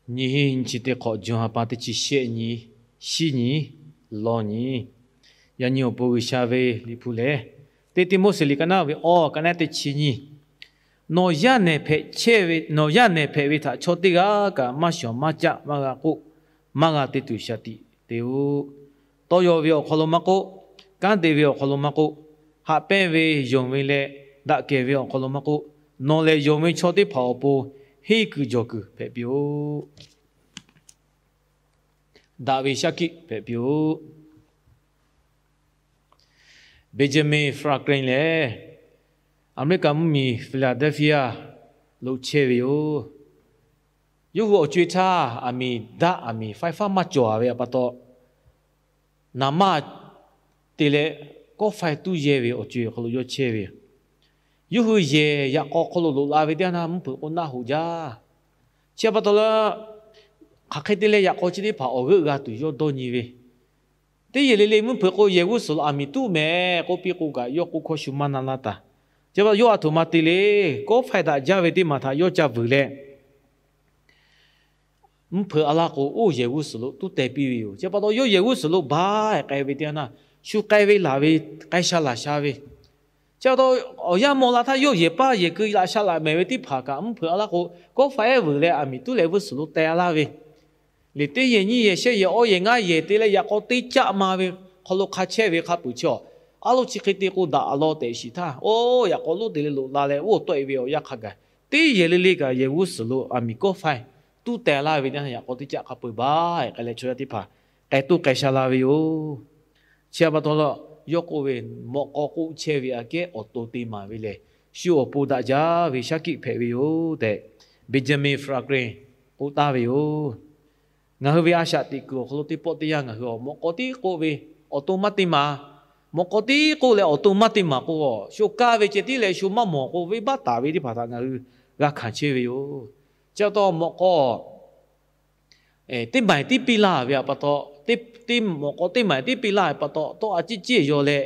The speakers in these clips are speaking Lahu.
Nyiˇ hinˉ nyiˇ chi teˇ hk'awꞈ, June ha pa teˇ chi shehˆ nyi, shiˉ nyi, lawˇ nyi. Yaꞈ nyi awˬ pon G'uiˬsha ve Liꞈ hpu lehˬ, teˇ Tiˆmoˉseˍ liꞈ ka naˉ ve awˬ ka naˉ teˇ chi nyi, nawˬ yaˇ nehˬ hpehꞈ chehˇ ve, nawˬ yaˇ nehˬ hpehꞈ ve htaꞈ chaw teˇ g'aˇ kaꞈ maˇ shawˍ maˇ caˆ maˇ g'a k'oˆ, maˇ g'a te tuˬ shaˍ tiꞈ te-oˆ. Tawˇ yaw ve awˬ hk'aw lo maˇ k'oˆ, kanˉ te ve awˬ hk'aw lo maˇ k'oˆ, haꞈ pehnˇ ve yonˍ ve leh daꞈ kehˬ ve awˬ hk'aw lo maˇ k'oˆ, nawˬ lehˬ yonˍ ve chaw teˇ hpaˍ awˬ pon henˇ kuiˬ jawˬ kuiˬ hpehꞈ piˇ-oˆ. Daꞈ ve shaˉ hkiˆ hpehꞈ piˇ-oˆ. Benjamin Franklin lehˬ, Aˍmeˍriˆkaˍ mvuhˇmiˬ Philadelphia lo chehˇ ve yoˬ. Yawˇ hui awˬ co-e htaˇ, aˬ miˍ daꞈ, aˬ miˍ faiˇ faˉ maˇ cawˬ ve pa taw, naˍ manˇ te leh kawˆ faiˇ tuˉ yehˇ ve awˬ co-e awˬ hk'aw lo yawˇ chehˇ ve yoˬ. Yawˇ hui yehˬ yaꞈ k'aw hk'aw lo loꞈ la ve teˇ yanˇ htaˇ, mvuhˇ hpeuꞈ k'o naˆ hoꞈ jaˇ. Chi pa taw leh, hk'aˬ hk'e te leh yaꞈ k'aw chi teˇ hpaˍ awˬ g'euˆ g'a tuˬ yawˇ dawˇ nyi ve, teˇ yehˬ le le mvuhˇ hpeuꞈ k'o yehˬ g'uˇ suhˍ lo aˬ miˍ tuˉ mehˍ k'oˆ piˇ k'o kaꞈ, yawˇ k'oˆ hkawˇ shu maˇ na laˇ taˍ. Chi pa taw yawˇ aˬ htoꞈ ma te le, kawˆ faiˇ daꞈ jaˇ ve teˇ maˬ htaꞈ yawˇ ca vuiˬ leh, mvuhˇ hpeuꞈ a laˇ k'o, oˇ yehˬ g'uˇ suhˍ lo tuˉ teh piˇ ve yoˬ. Chi pa taw yawˇ yehˬ g'uˇ suhˍ lo baˬ k'ai ve teˇ yanˇ htaˇ, shu k'ai ve laˬ ve, k'ai sha laˬ sha ve. Chi pa taw awˬ yanˇ maw la htaˇ, yawˇ yehˬ paˇ yehˬ keu laꞈ sha laꞈ mehˍ ve teˇ hpaˍ kaꞈ mvuhˇ hpeuꞈ a laˇ k'o, kawˆ faiˇ ehˉ vuiˬ leh aˬ miˍ tuˉ leh g'uˇ suhˍ lo teh laˇ ve, liꞈ teˇ yehˬ nyiˇ yehˬ shehˆ yehˬ awˇ yehˬ ngaˇ yehˬ te leh yaꞈ k'aw teˇ caˆ ma ve hk'aw lo hk'a chehˇ ve hk'a peuˬ chi awˬ, a loˇ chi hk'e te k'o daꞈ a law tehꞈ shiˍ htaˇ, oˇ yaꞈ k'aw loˉ te leh loꞈ la leh oˇ tawˆ e ve awˬ yanˇ hk'a gaˬ, teˇ yehˬ le le kaꞈ yehˬ g'uˇ suhˍ lo aˬ miˍ kawˆ faiˇ tuˉ teh laˇ ve teˇ yanˇ, yaꞈ k'aw teˇ caˆ hk'a peu baˬ k'ai leh chaw yaˇ teˇ hpaˍ k'ai toˇ k'ai sha la ve yoˬ. Chi pa taw leh, yawˇ k'oˆ ve, mawꞈ k'aw k'oˆ chehˇ ve aꞈ kehˉ awˬ to te maˍ ve lehˬ, shu awˬ pon daꞈ jaˇ ve shaˉ hkiˆ hpehꞈ ve yoˬ tehꞈ, Benjamin Franklin k'oˆ taˍ ve yoˬ. Ngaˬ hui ve a shaꞈ teꞈ kuiˬ awˬ hk'aw lo teˇ pawˆ teˇ yanˇ ngaˬ hui awˬ mawꞈ k'aw tiˉ k'oˆ ve awˬ to maˇ te maˍ, mawꞈ k'aw tiˉ k'oˆ leh awˬ to maˇ te maˍ k'o, shu kaˇ ve ceh tiˉ leh shu maˇ mawˬ k'o, venˇbaˆ taˍ ve teˇ hpaˍ htaꞈ ngaˬ hui g'a hkanˍ chehˇ ve yoˬ. Chi pa taw mawꞈ k'aw teˇ maˬ tiˉ piˇ laˇ ve pa taw, teˇ mawꞈ k'aw teˇ maˬ tiˉ piˇ laˇ ve pa taw, tawˇ a ciˉ ciˉ yaw leh,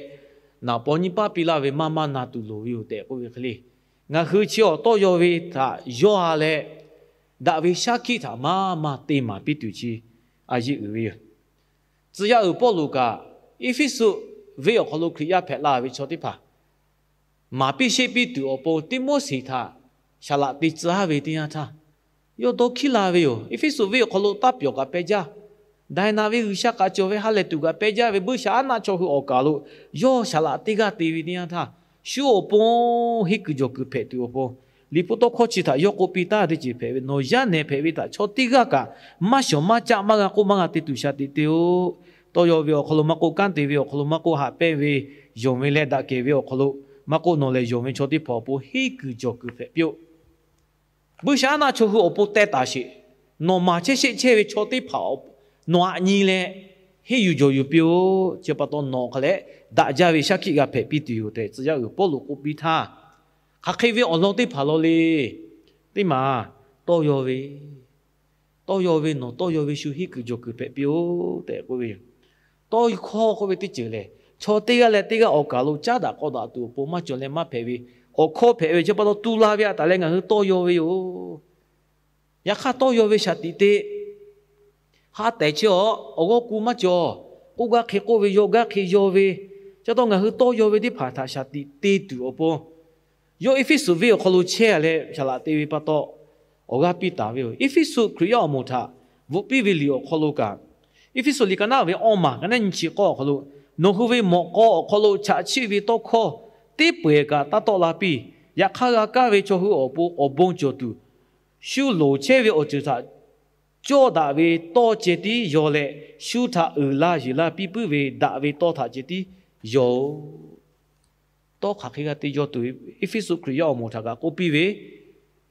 naˍ paw nyiˇ paˇ piˇ laˇ ve maˇ maˇ na tuˬ loˍ ve yoˬ tehꞈ k'oˆ ve hk'e le, ngaˬ hui chi awˬ tawˇ yaw ve htaꞈ yawˇ a leh, daꞈ ve shaˉ hkiˆ htaꞈ maˇ maˇ te maˍ piˇ tuˬ chi a yeˇ uiˍ ve yoˬ. Tcuh yaˇ uiˍ Pawˇluꞈ kaꞈ, Eˇfeˇsuꞈ venˇ awˬ hk'aw lo Hkriꞈ yaˇ hpehꞈ la ve chaw teˇ hpaˍ maˍ piˇ sheˆ piˇ tuˬ awˬ pon Tiˆmoˉseˍ htaꞈ saˍ laꞈ te tcuh aˉ ve teˇ yanˇ htaˇ, yawˇ dawˇ hkiˉ la ve yoˬ. Eˇfeˇsuꞈ venˇ awˬ hk'aw lo taˇ pyawˬ kaꞈ peh jaˇ, daiˍ naˍ ve G'uiˬsha k'aꞈ cawˬ ve ha lehˬ tuˬ kaꞈ peh jaˇ ve, buiˇshaˆaˉnaˆ chaw hui awˬ kaˬ lo yawˇ saˍ laꞈ teˇ g'aˇ te ve teˇ yanˇ htaˇ, shu awˬ pon henˇ kuiˬ jawˬ kuiˬ hpehꞈ tuˬ awˬ pon, Liꞈ hpu tawˇ hkawˇ chi htaꞈ yawˇ k'oˆ piˇ taˍ teˇ ceuˬ hpehꞈ ve, nawˬ yaˇ nehˬ hpehꞈ ve htaꞈ chaw teˇ g'aˇ kaꞈ maˇ shawˍ maˇ caˆ maˇ g'a k'oˆ, maˇ g'a te tuˬ shaˍ tiꞈ te-oˆ. Tawˇ yaw ve awˬ hk'aw lo maˇ k'oˆ, kanˉ te ve awˬ hk'aw lo maˇ k'oˆ, haꞈ pehnˇ ve yonˍ ve leh daꞈ kehˬ ve awˬ hk'aw lo maˇ k'oˆ, nawˬ lehˬ yonˍ ve chaw teˇ hpaˍ awˬ pon henˇ kuiˬ jawˬ kuiˬ hpehꞈ piˇ-oˆ. Buiˇshaˆaˉnaˆ chaw hui awˬ pon teh taˍ sheˍ. Nawˬ maˍ chehˇ sheˆ chehˇ ve chaw teˇ hpaˍ nawˬ aꞈ nyi leh henˇ yuˬ jawˬ yuˬ piˇ-oˆ. Chi pa taw nawˬ hk'a leh daꞈ jaˇ ve shaˉ hkiˆ g'a hpehꞈ piˇ tuˬ yoˬ tehꞈ, tcuh yaˇ uiˍ Pawˇluꞈ k'oˆ piˇ htaˇ, hk'aˬ hk'e ve awˬ lawn teˇ hpaˍ law le, teˇ maˬ tawˇ yaw ve, tawˇ yaw ve, nawˬ tawˇ yaw ve shu henˇ kuiˬ jawˬ kuiˬ hpehꞈ piˇ-oˆ tehꞈ k'oˆ ve yoˬ. Tawˇ hkawˇ k'oˆ ve teˇ ceuˬ lehˬ, chaw teˇ g'aˇ leh teˇ g'aˇ awˬ kaˬ lo caˉ daꞈ k'aw daꞈ tuˬ awˬ pon maˇ cawˬ leh maˇ hpehꞈ ve, awˬ hkawˇ hpehꞈ ve. Chi pa taw tu la ve a taˍ leh ngaˬ hui tawˇ yaw ve yoˬ. Yaꞈ hk'aˇ tawˇ yaw ve shaˍ tiꞈ te ha tehˍ chi awˬ, awˬ g'awˇ ku maˇ cawˬ. K'oˆ gaˇ hk'e k'oˆ ve, yaw gaˇ hk'e yaw ve, chi pa taw ngaˬ hui tawˇ yaw ve teˇ hpaˍ htaꞈ shaˍ tiꞈ te tuˬ awˬ pon, yawˇ Eˇfeˇsuꞈ venˇ awˬ hk'aw lo chehˇ leh saˍ laꞈ te ve pa taw, awˬ g'aˇ piˇ taˍ ve yoˬ. Eˇfeˇsuꞈ Hkriꞈ yaˇ awˬ moˍ htaꞈ bvuhꞈ piˇ ve liꞈ awˬ hk'aw lo kaꞈ, Eˇfeˇsuꞈ liꞈ ka naˉ ve awˇ maˬ ka naˉ nyi chi k'awˇ awˬ hk'aw lo, nawˬ hui ve mawꞈ k'aw awˬ hk'aw lo chaꞈ chiˆ ve tawˇ hkawˇ teˇ peu-eˬ kaꞈ taˇ tawˆ la piˇ. Yaꞈ hk'aˇ g'a kaˇ ve chaw hui awˬ pon awˬ bon cawˬ tuˬ, shu loˍ chehˇ ve awˬ ceuˬ htaꞈ cawˇ daꞈ ve tawˇ ceh tiˉ yaw leh, shu htaꞈ uiˍ la yuˬ la piˇ puiˉ ve daꞈ ve tawˇ htaꞈ ceh tiˉ yaw-oˆ. Tawˇ hk'aˬ hk'e g'a te yaw tuˬ, Eˇfeˇsuꞈ Hkriꞈ yaˇ awˬ moˍ htaꞈ kaꞈ k'oˆ piˇ ve,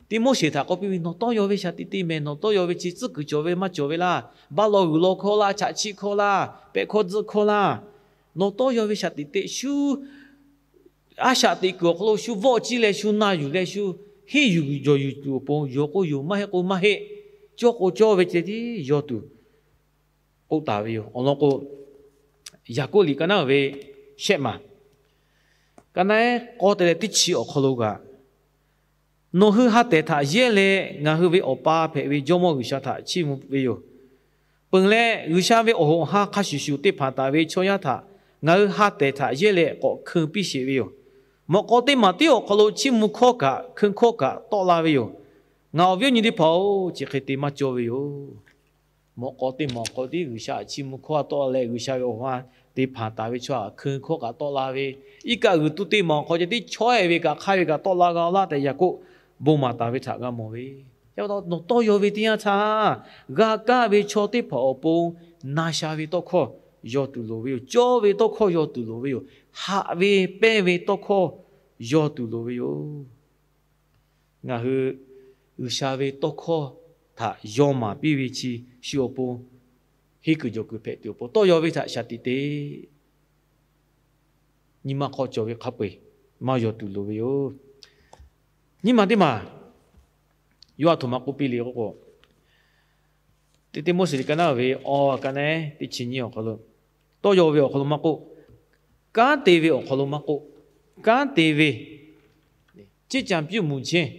Tiˆmoˉseˍ htaꞈ k'oˆ piˇ ve, nawˬ tawˇ yaw ve shaˍ tiꞈ te mehˍ. Nawˬ tawˇ yaw ve chi tcuhˉ kuiˬ cawˬ ve maˇ cawˬ ve laˇ. Baˆ law g'uiˬ law hkawˇ laˇ, chaꞈ chiˆ hkawˇ laˇ, pehꞈ hkawˇ tzuhˆ hkawˇ laˇ. Nawˬ tawˇ yaw ve shaˍ tiꞈ te shu a shaꞈ teꞈ kuiˬ awˬ hk'aw lo shu vawˆ ciˇ leh shu na yuˬ leh shu henˇ yuˬ jawˬ yuˬ tuˬ awˬ pon, yaw k'o yoˬ, maˇ heˆ k'o maˇ heˆ, cawˇ k'o cawˇ ve ceh tiˉ yaw tuˬ k'oˆ taˍ ve yoˬ. Awˬ lawn k'o, Yaˍkoˆ liꞈ ka naˉ ve shehˆ maˬ ka naˉ k'awˇ te leh teˇ chi awˬ hk'aw lo kaꞈ, Nawˬ hui ha tehˬ htaꞈ yehˇ leh ngaˬ hui ve Awˬ pa hpehꞈ ve Jawˇmawˇ G'uiˬsha htaꞈ chiˇ mvuh ve yoˬ. Peuˬ leh G'uiˬsha ve awˬ hoꞈ ha hk'a shuˍ shuˍ te hpanˍ taˍ ve chaw yaˇ htaꞈ ngaˬ hui ha tehˬ htaꞈ yehˇ leh k'awꞈ hkeu piˇ sheˍ ve yoˬ. Mawꞈ k'aw teˇ maˬ tiˉ awˬ hk'aw lo chiˇ mvuh hkawˇ kaꞈ hkeu hkawˇ kaꞈ tawˆ la ve yoˬ. Ngaˬ awˬ viˉ awˬ nyi teˇ hpaˍ-oˬ, chi hk'e te maˇ cawˇ ve yoˬ. Mawꞈ k'aw teˇ maˬ awˬ hk'aw tiˉ G'uiˬsha chiˇ mvuh hkawˇ tawˆ la leh G'uiˬsha ve awˬ ha te hpanˍ taˍ ve chaw hkeu hkawˇ kaꞈ tawˆ la ve, iˉ kaˆ g'uiˬ tuˇ teˇ maˬ awˬ hk'aw ceh tiˉ chaweh ve kaꞈ hk'aiˇ ve kaꞈ tawˆ la g'a laˇ tehꞈ Yaˍkoˆ bon maˍ taˍ ve htaꞈ g'a mawˬ ve. Nawˬ tawˇ yaw ve teˇ yanˇ htaˇ, g'a kaˇ ve chaw teˇ hpaˍ awˬ pon na sha ve tawˇ hkawˇ yaw tuˬ loˍ ve yoˬ. Cawˇ ve tawˇ hkawˇ yaw tuˬ loˍ ve yoˬ. Haꞈ ve pehnˇ ve tawˇ hkawˇ yaw tuˬ loˍ ve yoˬ. Ngaˬ hui G'uiˬsha ve tawˇ hkawˇ htaꞈ yaw maˍ piˇ ve chi shu awˬ pon henˇ kuiˬ jawˬ kuiˬ hpehꞈ tuˬ awˬ pon tawˇ yaw ve htaꞈ shaˍ tiꞈ te. Nyi ma hk'aw cawˬ ve hk'a peu-eˬ maˇ yaw tuˬ loˍ ve yoˬ. Nyi ma teˇ maˬ yawˇ a htoꞈ ma k'oˆ piˇ le k'o, Teˇ Tiˆmoˉseˍ liꞈ ka naˉ ve awˬ ka naˉ teˇ chi nyiˇ awˬ hk'aw lo, tawˇ yaw ve awˬ hk'aw lo maˇ k'oˆ, kanˉ te ve awˬ hk'aw lo maˇ k'oˆ, kanˉ te ve ကျင့်ကြံပြုမှုခြင်း,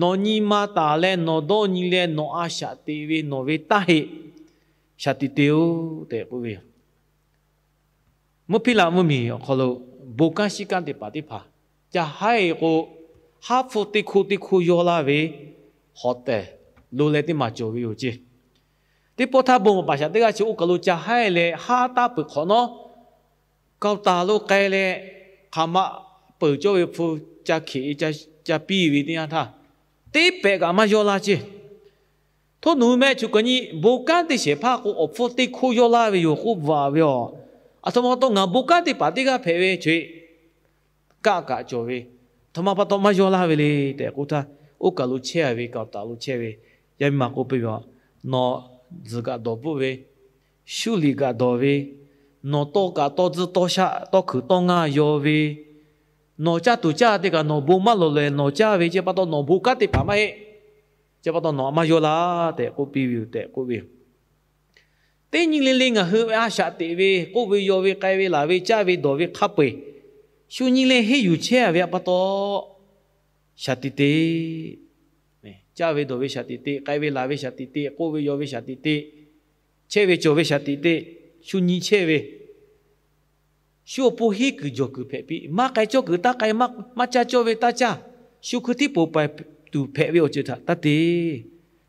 nawˬ nyi ma taˍ leh nawˬ dawˇ nyi leh nawˬ a shaꞈ teꞈ ve nawˬ ve taˇ heˆ shaˍ tiꞈ te-oˬ tehꞈ k'oˆ ve yoˬ. Mvuhˇ hpiˇ laꞈ mvuhˇ miˬ awˬ hk'aw lo bon kanˉ shiˉ kanˉ te paˍ teˇ hpaˍ ca haiˉ k'o, haˉ hpfuhˇ teˇ hkoˇ teˇ hkoˇ yawˇ laˇ ve hawˍ tehˬ lo leh teˇ maˬ cawˬ ve yoˬ ceˇ. Teˇ pawˆ htaˇ bon maˍ paˍ shaˍ teˇ g'aˇ chi oˇ kaˬ lo ca haiˉ leh haˉ taˇ peuˬ hk'awꞈ nawˉ, kawˇ taˍ lo k'ai leh hk'aˬ ma peuˬ cawˇ ve hpu ca hkeꞈ ca piˇ ve teˇ yanˇ htaˇ, teˇ pehꞈ kaꞈ maˇ yawˇ laˇ ceˇ. Htoˇ nawˬ hui meh choˬ kaꞈ nyi bon kanˉ teˇ shehˍ hpaˇ k'o, awˬ hpfuhˇ teˇ hkoˇ yawˇ laˇ ve yoˬ k'oˆ bvuhꞈ ve aˬ. Aˬ htoꞈ ma pa taw ngaˬ bon kanˉ teˇ hpaˍ teˇ g'aˇ hpehꞈ ve chi kaˆ kaꞈ cawˬ ve, aˬ htoꞈ ma pa taw maˇ yawˇ laˇ ve le tehꞈ k'oˆ htaˇ, oˇ kaˬ lo chehˇ a ve kaꞈ taˍ lo chehˇ ve, yaˇ miˇ ma k'oˆ piˇ ve aˬ, nawˬ tzuhˬ kaꞈ dawˬ bvuhˆ ve, shuˇ liꞈ kaꞈ dawˬ ve, nawˬ tawˇ kaꞈ tawˇ tcuhˇ tawˇ shaˆ tawˇ hkeuꞈ tawˇ ngaˇ yaw ve, nawˬ caˇ tuˬ caˇ teˇ kaꞈ nawˬ bon maˇ lawˬ leh nawˬ caˇ ve, chi pa taw nawˬ bon kanˉ teˇ hpaˍ maˇ heˆ. Chi pa taw nawˬ maˇ yawˇ laˇ tehꞈ k'oˆ piˇ ve yoˬ tehꞈ k'oˆ ve yoˬ. Teˇ nyi le le ngaˬ hui a shaꞈ teꞈ ve, k'oˆ ve yaw ve, k'ai ve laˬ ve, caˇ ve dawˬ ve hk'a peu-eˬ, shu nyi leh henˇ yuˬ chehˇ a ve pa taw, shaˍ tiꞈ te. Caˇ ve dawˬ ve shaˍ tiꞈ te, k'ai ve laˬ ve shaˍ tiꞈ te, k'oˆ ve yaw ve shaˍ tiꞈ te, chehˇ ve cawˬ ve shaˍ tiꞈ te, shu nyi chehˇ ve, shu awˬ pon henˇ kuiˬ jawˬ kuiˬ hpehꞈ piˇ. Maˇ k'ai cawˇ kuiˬ taˇ k'ai, maˇ caˇ cawˇ ve taˇ caˇ, shu hkui htiˉ poˬ paiˍ tuˬ hpehꞈ ve awˬ ceuˬ htaꞈ taˇ te.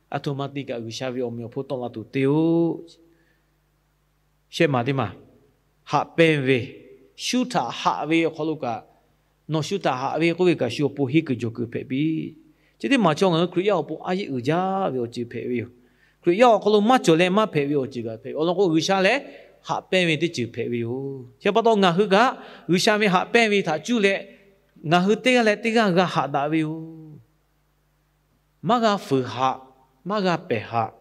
Aˬ htoꞈ ma te kaꞈ G'uiˬsha ve awˬ meꞈ awˬ hponˇ tawˆ la tuˬ te-oˬ. Shehˆ maˬ teˇ maˬ, haꞈ pehnˇ ve, shu htaꞈ haꞈ ve awˬ hk'aw lo kaꞈ, nawˬ shu htaꞈ haꞈ ve k'oˆ ve kaꞈ shu awˬ pon henˇ kuiˬ jawˬ kuiˬ hpehꞈ piˇ. Chi teˇ maˬ chaw ngaˬ hui Hkriꞈ yaˇ awˬ pon a yeˇ uiˍ jaˇ ve awˬ ceuˬ hpehꞈ ve yoˬ. Hkriꞈ yaˇ awˬ hk'aw lo maˇ cawˬ leh maˇ hpehꞈ ve awˬ ceuˬ kaꞈ hpehꞈ ve awˬ lawn k'o, G'uiˬsha lehˬ haꞈ pehnˇ ve teˇ ceuˬ hpehꞈ ve yoˬ. Chi pa taw ngaˬ hui kaꞈ G'uiˬsha ve haꞈ pehnˇ ve htaꞈ cuˇ leh, ngaˬ hui teˇ g'aˇ leh teˇ g'aˇ g'a haꞈ daꞈ ve yoˬ. Maˇ g'a fuiˍ haꞈ, maˇ g'a pehˬ haꞈ.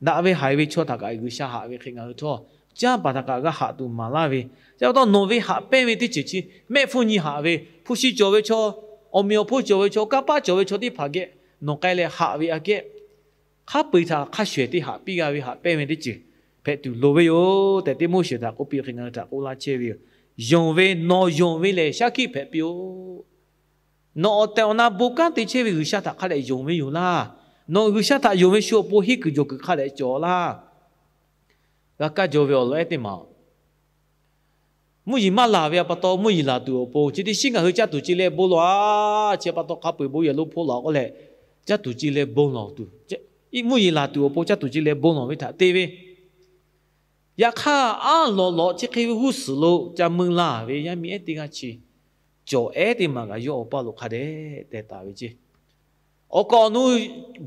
Daꞈ ve haiˬ ve chaw htaꞈ kaꞈ G'uiˬsha haꞈ ve hk'e ngaˬ hui htawˇ, canˇ paˍ htaꞈ kaꞈ g'a haꞈ tuˬ maˍ laˇ ve. Chi pa taw nawˬ ve haꞈ pehnˇ ve teˇ ceuˬ chi mehˆ hpfuhˇ nyi haꞈ ve, hpu shi cawˬ ve chaw, awˬ meꞈ awˬ hponˇ cawˬ ve chaw, kanˇ paˆ cawˬ ve chaw teˇ hpaˍ geh nawˬ k'ai leh haꞈ ve aꞈ kehˉ, hk'a peu-eˬ htaꞈ hk'a shuˍ ehˬ te haꞈ piˇ g'a ve haꞈ pehnˇ ve teˇ ceuˬ hpehꞈ tuˬ loˍ ve yoˬ tehꞈ, Tiˆmoˉseˍ htaꞈ k'oˆ piˇ hk'e ngaˬ hui htaꞈ k'oˆ laˇ chehˇ ve yoˬ. Yonˍ ve, nawˬ yonˍ ve lehˬ shaˉ hkiˆ hpehꞈ piˇ-oˆ. Nawˬ awˬ tehˬ awˬ na bon kanˉ te chehˇ ve G'uiˬsha htaꞈ hk'a dehꞈ yonˍ ve yoˬ laˇ. Nawˬ G'uiˬsha htaꞈ yonˍ ve shu awˬ pon henˇ kuiˬ jawˬ kuiˬ hk'a dehꞈ cawˬ laˇ. G'a kaˇ jaw ve awˬ lawn ehˉ teˇ maˬ, mvuhˇ yeˬ maˇ laˬ ve pa taw mvuhˇ yeˬ laˬ tuˬ awˬ pon chi teˇ shinˉ ngaˬ hui caˇ tuˬ ci leh bon lawˬ-a. Chi pa taw hk'a peu-eˬ bon yehˬ lo hpon lawˬ k'oˆ leh, caˇ tuˬ ci leh bon lawˬ tuˬ, mvuhˇ yeˬ laˬ tuˬ awˬ pon caˇ tuˬ ci leh bon lawˬ ve htaꞈ te ve. Yaꞈ hk'aˇ, aˉ lawꞈ lawꞈ chi hk'e ve g'uˇ suhˍ lo ca mui laˬ ve yaˇ miˇ ehˉ teˇ g'aˇ chi, cawˬ ehˉ teˇ maˬ kaꞈ yawˇ awˬ paˇ lo hk'a dehꞈ teh taˍ ve ceˇ. Awˬ kaˍ awˬ nu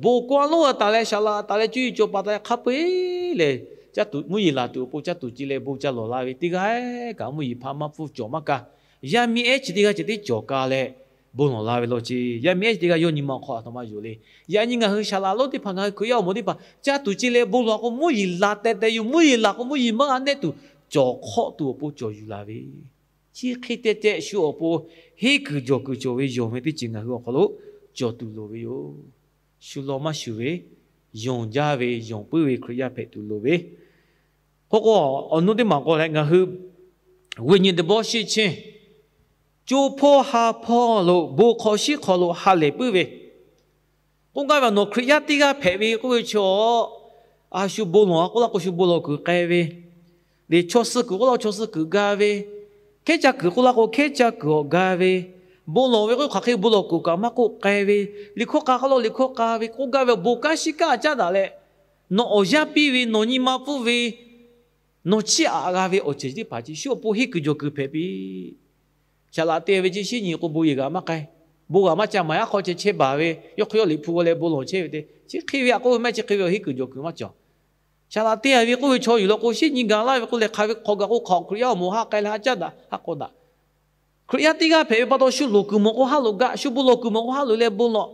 bon kawˇ lonˉ a taˍ leh, saˍ laꞈ taˍ leh, cuˇ yiˍ cawˬ paˍ taˍ leh, hk'a peu-eˬ lehˬ, mvuhˇ yeˬ laˬ tuˬ awˬ pon caˇ tuˬ ci leh bon ca lawˬ la ve teˇ g'aˇ kaꞈ mvuhˇ yeˬ hpaˇ maˇ pfuhˇ cawˬ maˇ ka. Yaˇ miˇ ehˉ chi teˇ g'aˇ ceh tiˉ cawˬ ka leh bon lawˬ la ve law ceˇ. Yaˇ miˇ ehˉ chi teˇ g'aˇ yawˇ nyi ma awˬ hk'aw aˬ htoꞈ ma yoˬ le. Yaꞈ nyi ngaˬ hui saˍ laꞈ lonˉ teˇ hpaˍ, ngaˬ hui Hkriꞈ yaˇ awˬ moˍ teˇ hpaˍ caˇ tuˬ ci leh bon lawˬ k'o, mvuhˇ yeˬ laˬ teh teh yoˬ. Mvuhˇ yeˬ laˬ k'o, mvuhˇ yeˬ maˇ g'a nehˆ tuˬ cawˬ hk'awˆ tuˬ awˬ pon cawˬ yuˬ la ve chi hk'e te tehꞈ shu awˬ pon henˇ kuiˬ jawˬ kuiˬ cawˬ ve yonˍ ve teˇ ceuˬ ngaˬ hui awˬ hk'aw lo cawˬ tuˬ loˍ ve yoˬ. Shu law maˇ shuˍ ve, yonˍ jaˇ ve, yonˍ puiˉ ve Hkriꞈ yaˇ hpehꞈ tuˬ loˍ ve. K'o k'o, awˬ nu teˇ maˬ k'o leh ngaˬ hui ဝိညာဉ်သဘောရှိခြင်း, co hpawˇ ha hpawˇ lo bon hk'aw shiˉ hk'aw lo ha lehˬ puiˉ ve, K'oˆ gaˇ ve, nawˬ Hkriꞈ yaˇ teˇ g'aˇ hpehꞈ ve k'oˆ ve chaw, a shu bon lawˬ k'oˆ laˇ k'o shu bon lawˬ kuiˬ k'ai ve, le chaw suh kuiˬ k'oˆ laˇ k'o chaw suh kuiˬ ga ve, hkehˉ caˇ kuiˬ k'oˆ laˇ k'o hkehˉ caˇ kuiˬ awˬ ga ve, bon lawˬ ve k'oˆ hk'aˬ hk'e bon lawˬ kuiˬ kaꞈ maˇ k'oˆ k'ai ve, liꞈ hkawˇ k'aꞈ k'oˆ laˇ k'o liꞈ hkawˇ k'aꞈ ve k'oˆ gaˇ ve, awˬ bon kanˉ shiˉ kaˆ caˉ daꞈ leh, nawˬ awˬ yanˇ piˇ ve nawˬ nyi ma pfuhˇ ve, nawˬ chiˇ aꞈ g'a ve awˬ ceuˬ teˇ hpaˍ chi shu awˬ pon henˇ kuiˬ jawˬ kuiˬ hpehꞈ piˇ. Shaˍ laꞈ te ve chi shinˉ nyi k'o bon yeˬ g'aꞈ maˇ k'ai, bon g'aꞈ maˇ ca maˍ yaˇ hk'aw ceh chehˇ baˬ ve, yawˇ hk'aw yawˇ liꞈ hpu g'aw leh bon lawˬ chehˇ ve te, chi hk'e ve aꞈ k'oˆ ve maˇ heˆ, chi hk'e ve awˬ henˇ kuiˬ jawˬ kuiˬ maˇ cawˬ. Shaˍ laꞈ te ve k'oˆ ve chaw yuˬ la k'o shinˉ nyi gaˬ laˇ ve k'oˆ leh hk'aˬ ve hk'awꞈ gaˬ k'o hk'aˬ Hkriꞈ yaˇ awˬ moˍ ha k'ai leh ha caˉ daꞈ ha k'aw daꞈ. Hkriꞈ yaˇ teˇ g'aˇ hpehꞈ ve pa taw shu lawˬ kuiˬ mawˬ k'o ha loꞈ gaꞈ, shu bon lawˬ kuiˬ mawˬ k'o ha loꞈ leh bon lawˬ.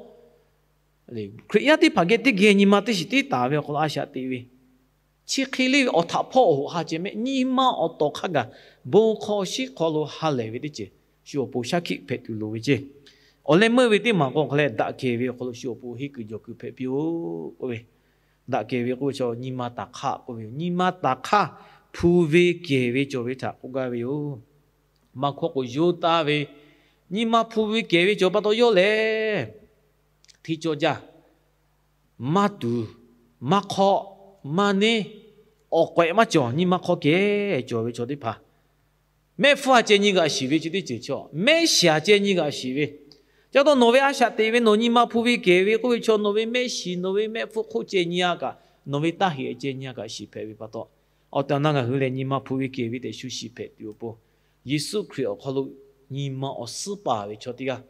Hkriꞈ yaˇ teˇ hpaˍ geh teˇ geh nyi ma teˇ shiˍ tiˉ taˍ ve awˬ hk'aw lo a shaꞈ teꞈ ve, chi hk'e le ve awˬ htaꞈ hpawˇ awˬ hoꞈ ha ceh mehˆ, nyi ma awˬ tawˍ hk'a gaˬ bon hk'aw shinˉ hk'aw lo ha lehˬ ve teˇ ceuˬ shu awˬ pon shaˉ hkiˆ hpehꞈ tuˬ loˍ ve ceˇ. Awˬ leh meuˇ ve teˇ maˬ k'o hk'a leh daꞈ kehˬ ve awˬ hk'aw lo shu awˬ pon henˇ kuiˬ jawˬ kuiˬ hpehꞈ piˇ-oˬ k'oˆ ve, daꞈ kehˬ ve k'oˆ ve chaw nyi ma taˍ hk'aˇ k'oˆ ve yoˬ. Nyi ma taˍ hk'aˇ hpu ve kehˬ ve cawˬ ve htaꞈ k'oˆ gaˇ ve yoˬ. Maˇ hkawˇ k'o yonˍ taˍ ve, nyi ma hpu ve kehˬ ve cawˬ pa taw yawˇ lehˬ, hteˇ cawˇ jaˇ, maˇ tuˍ, maˇ hk'awˆ, maˇ neˇ, awˬ k'awehꞈ maˇ cawˬ, nyi ma hk'aw kehˬ cawˬ ve chaw teˇ hpaˍ, mehˆ hpfuhˇ a ceh nyi g'aꞈ shiˍ ve chi teˇ ceuˬ chaw, mehˆ shiˍ a ceh nyi g'aꞈ shiˍ ve, ca taw nawˬ ve a shaꞈ teꞈ ve nawˬ nyi ma hpu ve kehˬ ve k'oˆ ve chaw nawˬ ve mehˆ shiˍ nawˬ ve mehˆ hpfuhˇ hk'oˆ ceh nyi a kaꞈ, nawˬ ve taˇ heꞈ a ceh nyi a kaꞈ shiˍ hpehꞈ ve pa taw, awˬ tehˬ awˬ na ngaˬ hui lehˬ nyi ma hpu ve kehˬ ve tehꞈ shu shiˍ hpehꞈ tuˬ awˬ pon, Yeˍsuˆ Hkriꞈ awˬ hk'aw lo nyi ma awˬ suhˉ paˍ ve chaw teˇ g'aˇ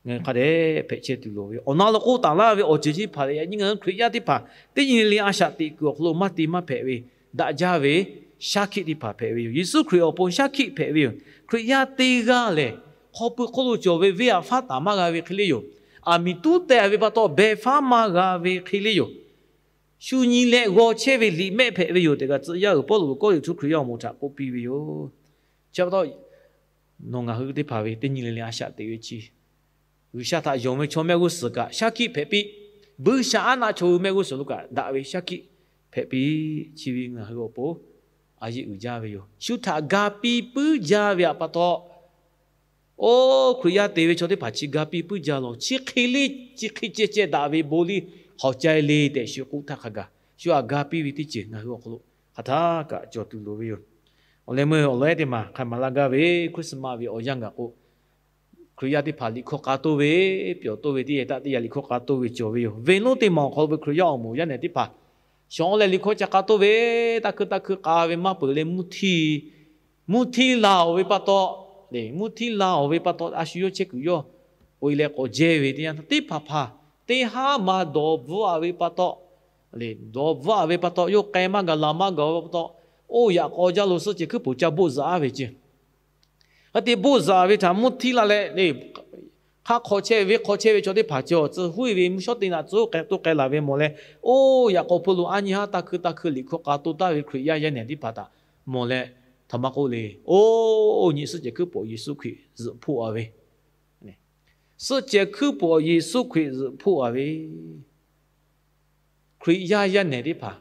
ngaˬ hui hk'a dehꞈ hpehꞈ chehˇ tuˬ loˍ ve, awˬ na lo k'oˆ taˍ laˇ ve awˬ ceuˬ chi hpaˍ lehˬ, yaꞈ nyi ngaˬ hui Hkriꞈ yaˇ teˇ hpaˍ teˇ nyi le le a shaꞈ teꞈ kuiˬ awˬ hk'aw lo maˇ te maˇ hpehꞈ ve, daꞈ jaˇ ve shaˉ hkiˆ teˇ hpaˍ hpehꞈ ve yoˬ. Yeˍsuˆ Hkriꞈ awˬ pon shaˉ hkiˆ hpehꞈ ve yoˬ. Hkriꞈ yaˇ teˇ g'aˇ lehˬ, hk'aw pui hk'oˆ lo cawˬ ve venˇ aꞈ faˉ taˍ maˇ g'a ve hk'e le yoˬ. Aˬ miˍ tuˉ teh ve pa taw, beh faˉ maˇ g'a ve hk'e le yoˬ. Shu nyi leh g'aw chehˇ ve liꞈ mehˆ hpehꞈ ve yoˬ tehꞈ kaꞈ tcuh yaˇ uiˍ Pawˇluꞈ k'awˇ yuˬ htaˇ Hkriꞈ yaˇ awˬ moˍ htaꞈ k'oˆ piˇ ve yoˬ. Chi pa taw, nawˬ ngaˬ hui teˇ hpaˍ ve teˇ nyi le le a shaꞈ teꞈ ve chi, G'uiˬsha htaꞈ yonˍ ve chaw mehˆ g'uˇ suhˍ kaꞈ shaˉ hkiˆ hpehꞈ piˇ, buiˇshaˆaˉnaˆ chaw hui mehˆ g'uˇ suhˍ lo kaꞈ daꞈ ve shaˉ hkiˆ hpehꞈ piˇ. Chi ve ngaˬ hui awˬ pon a yeˆ uiˍ jaˇ ve yoˬ. Shu htaꞈ ga piˇ puiˉ jaˇ ve aꞈ pa taw, oˇ Hkriꞈ yaˇ te ve chaw teˇ hpaˍ chi ga piˇ puiˉ jaˇ lawˬ. Chi hk'e le, chi hk'e ceh ceh daꞈ ve bon liˇ hk'aw cai le tehꞈ shu k'oˆ htaˇ hk'a gaˬ, shu aꞈ ga piˇ ve teˇ ceuˬ ngaˬ hui awˬ hk'aw lo hk'aˬ htaˇ kaꞈ cawˬ tuˬ loˍ ve yoˬ. Awˬ leh meuˇ awˬ lawn ehˉ teˇ maˬ hk'a maˍ laˇ gaˇ ve Christmas ve awˬ yanˇ gaˬ k'o, Hkriꞈ yaˇ teˇ hpaˍ liꞈ hkawˇ k'a toˇ ve, pyawˬ toˇ ve teˇ yanˇ htaˇ teˇ yanˇ liꞈ hkawˇ k'a toˇ ve cawˬ ve yoˬ. Venˇ lonˉ teˇ maˬ awˬ hk'aw lo ve Hkriꞈ yaˇ awˬ moˍ yaˇ nehˬ teˇ hpaˍ shawˍ leh liꞈ hkawˇ ca k'a toˇ ve, taˇ hkui taˇ hkui k'a ve maˇ peuˬ leh mvuhˇ htiˇ, mvuhˇ htiˇ la-oˬ ve pa taw, mvuhˇ htiˇ la-oˬ ve pa taw a shu yawˇ chehˇ kuiˬ yawˇ k'oꞈ e leh k'awꞈ jehˇ ve teˇ yanˇ htaˇ teˇ hpaˍ hpaˍ teˇ haˉ ma dawˬ bvuhꞈ-a ve pa taw, dawˬ bvuhꞈ-a ve pa taw yawˇ k'ai maˇ gaˬ laˬ maˇ gaˬ ve pa taw, oˇ yaꞈ k'aw jaˇ lo suhˆ cehˬ hkuiˉ poˍ ca boˆ zaꞈ-a ve ceh. Hk'e te boˆ zaꞈ ve htaꞈ mvuhˇ htiˇ la leh, hk'aˆ hk'aw chehˇ ve venˇ hk'aw chehˇ ve chaw teˇ hpaˍ cawˬ tcuh huˉ ve mvuhˇ shawˉ te naꞈ tcuh k'ai toˇ k'ai laˬ ve mawˬ leh, oˇ yaꞈ k'aw hpawˇ lo a nyi haˉ taˇ hkui taˇ hkui liꞈ hkawˇ k'a toˇ taˍ ve Hkriꞈ yaˇ yaˇ nehˬ teˇ hpaˍ htaꞈ mawˬ leh, htaꞈ maˇ k'oˆ le. Oˇ nyi suhˆ cehˬ hkuiˉ poˍ Yeˍsuˆ Hkriꞈ zuhꞈ hpoˆ-a ve, suhˆ cehˬ hkuiˉ poˍ Yeˍsuˆ Hkriꞈ zuhꞈ hpoˆ-a ve Hkriꞈ yaˇ yaˇ nehˬ teˇ hpaˍ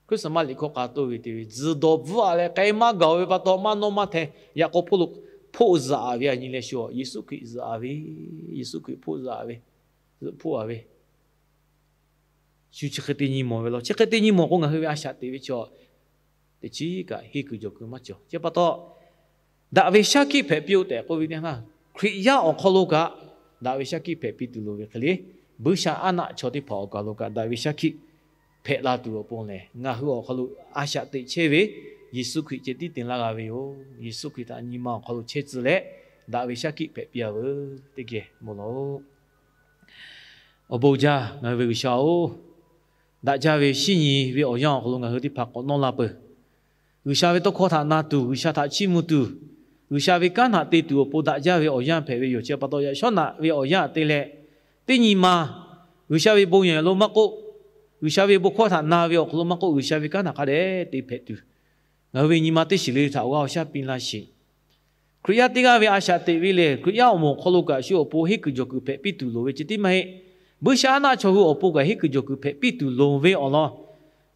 Christmas liꞈ hkawˇ k'a toˇ ve te ve tzuhˬ dawˬ bvuhꞈ-a leh k'ai maˇ gaˬ-oˬ ve pa taw maˇ nawˇ maˇ hteh yaꞈ k'aw hpawˇ lo hpoˆ zaꞈ-a ve a nyi leh shu Yeˍsuˆ Hkriꞈ zuhꞈ-a ve, Yeˍsuˆ Hkriꞈ hpoˆ zaꞈ-a ve, zuhꞈ hpoˆ-a ve, shu chi hk'e te nyi mawˬ ve law. Chi hk'e te nyi mawˬ k'o ngaˬ hui ve a shaꞈ teꞈ ve chaw teˇ chiˉ kaꞈ henˇ kuiˬ jawˬ kuiˬ maˇ cawˬ. Chi pa taw, daꞈ ve shaˉ hkiˆ hpehꞈ piˇ-oˆ tehꞈ k'oˆ ve teˇ yanˇ, Hkriꞈ yaˇ awˬ hk'aw lo kaꞈ daꞈ ve shaˉ hkiˆ hpehꞈ piˇ tuˬ loˍ ve hk'e le, buiˇshaˆaˉnaˆ chaw teˇ hpaˍ awˬ kaˬ lo kaꞈ daꞈ ve shaˉ hkiˆ hpehꞈ la tuˬ awˬ pon lehˬ, ngaˬ hui awˬ hk'aw lo a shaꞈ teꞈ chehˇ ve Yeˍsuˆ Hkriꞈ ceh tiˉ te laˇ g'a ve yoˬ. Yeˍsuˆ Hkriꞈ htaꞈ nyi ma awˬ hk'aw lo chehˇ tcuh leh, daꞈ ve shaˉ hkiˆ hpehꞈ piˇ-a veuˬ teˇ geh mawˬ laˬ-oꞈ. Awˬ bon jaˇ, ngaˬ hui ve G'uiˬsha-oˬ, daꞈ jaˇ ve shinˉ nyi ve awˬ yanˇ awˬ hk'aw lo ngaˬ hui teˇ hpaˍ k'awꞈ nawˇ la peuˬ. G'uiˬsha ve tawˇ hkawˇ htaꞈ na tuˬ, G'uiˬsha htaꞈ chiˇ mvuh tuˬ, G'uiˬsha ve kanˉ htaꞈ te tuˬ awˬ pon daꞈ jaˇ ve awˬ yanˇ hpehꞈ ve yoˬ. Chi pa taw yaꞈ shawˉ naꞈ ve awˬ yanˇ te leh, teˇ nyi ma G'uiˬsha ve bon yaˬ lo maˇ k'oˆ, G'uiˬsha ve bon hkawˇ htaꞈ na ve awˬ hk'aw lo maˇ k'oˆ, G'uiˬsha ve kanˉ htaꞈ hk'a dehꞈ te hpehꞈ tuˬ, ngaˬ hui ve nyi ma teˇ shiˍ le htaꞈ awˬ g'aˇ awˬ shaˉ piˇ laˇ sheˍ. Hkriꞈ yaˇ teˇ g'aˇ ve a shaꞈ teꞈ ve lehˬ, Hkriꞈ yaˇ awˬ moˍ awˬ hk'aw lo kaꞈ shu awˬ pon henˇ kuiˬ jawˬ kuiˬ hpehꞈ piˇ tuˬ loˍ ve ceh tiˉ maˇ heˆ. Buiˇshaˆaˉnaˆ chaw hui awˬ pon kaꞈ henˇ kuiˬ jawˬ kuiˬ hpehꞈ piˇ tuˬ loˍ ve awˬ lawn,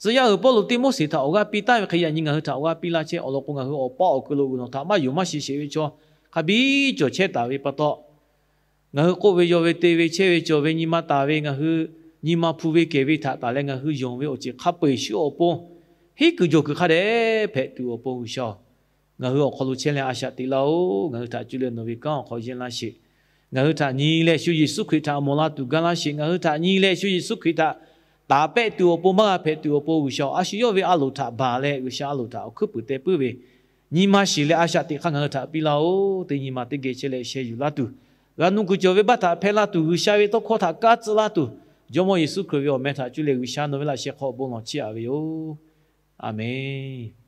tcuh yaˇ uiˍ Pawˇluꞈ Tiˆmoˉseˍ htaꞈ awˬ g'aˇ piˇ taˍ ve hk'e yaꞈ nyi ngaˬ hui htaꞈ awˬ g'aˇ piˇ laˇ chehˇ. Awˬ lawn k'o, ngaˬ hui awˬ paˆ awˬ kuiˬ lo uiˍ nawˬ htaꞈ maˇ yonˍ maˇ shiˍ sheˍ ve chaw hk'a biˇ cawˬ chehˇ taˍ ve pa taw, ngaˬ hui k'oˆ ve yaw ve te ve chehˇ ve cawˬ ve nyi ma taˍ ve ngaˬ hui nyi ma hpu ve kehˬ ve htaꞈ taˍ leh ngaˬ hui yonˍ ve awˬ ceuˬ hk'a peu-eˬ shuˉ awˬ pon, henˉ kuiˬ jawˬ kuiˬ hk'a dehꞈ hpehꞈ tuˬ awˬ pon G'uiˬsha-oˬ, ngaˬ hui awˬ hk'aw lo chehˇ leh a shaꞈ teꞈ laˇ-oˬ. Ngaˬ hui htaꞈ cuˇ leh nawˬ ve kanˉ awˬ hk'aw yehˇ laˇ sheˍ. Ngaˬ hui htaꞈ nyi leh shu Yeˍsuˆ Hkriꞈ htaꞈ mawˬ la tuˬ gaˇ laˇ sheˍ. Ngaˬ hui htaꞈ nyi leh shu Yeˍsuˆ Hkriꞈ htaꞈ taˍ pehˆ tuˬ awˬ pon maˇ g'a hpehꞈ tuˬ awˬ pon G'uiˬsha-oˬ, a shu yawˇ ve a loˍ htaꞈ baˬ leh G'uiˬsha a loˍ htaꞈ awˬ hkuiˉ puiˍ teh puiˉ ve nyi ma shiˍ leh a shaꞈ teꞈ hk'aˇ ngaˬ hui htaꞈ piˇ laˇ-oˬ. Teˇ nyi ma teˇ geh chehˇ leh sheh yuˬ laˇ tuˬ, g'a nuˇ kuiˬ cawˬ ve baˆ htaꞈ hpehˇ laˇ tuˬ, G'uiˬsha ve tawˇ hkawˇ htaꞈ kaˇ tcuh laˇ tuˬ, Jawˇmawˇ Yeˍsuˆ Hkriꞈ ve awˬ meh htaꞈ cuˇ leh G'uiˬsha nawˬ ve laꞈ sheh hk'aw awˬ bon lawˬ chiˇ aꞈ ve yoˬ. A menˬ.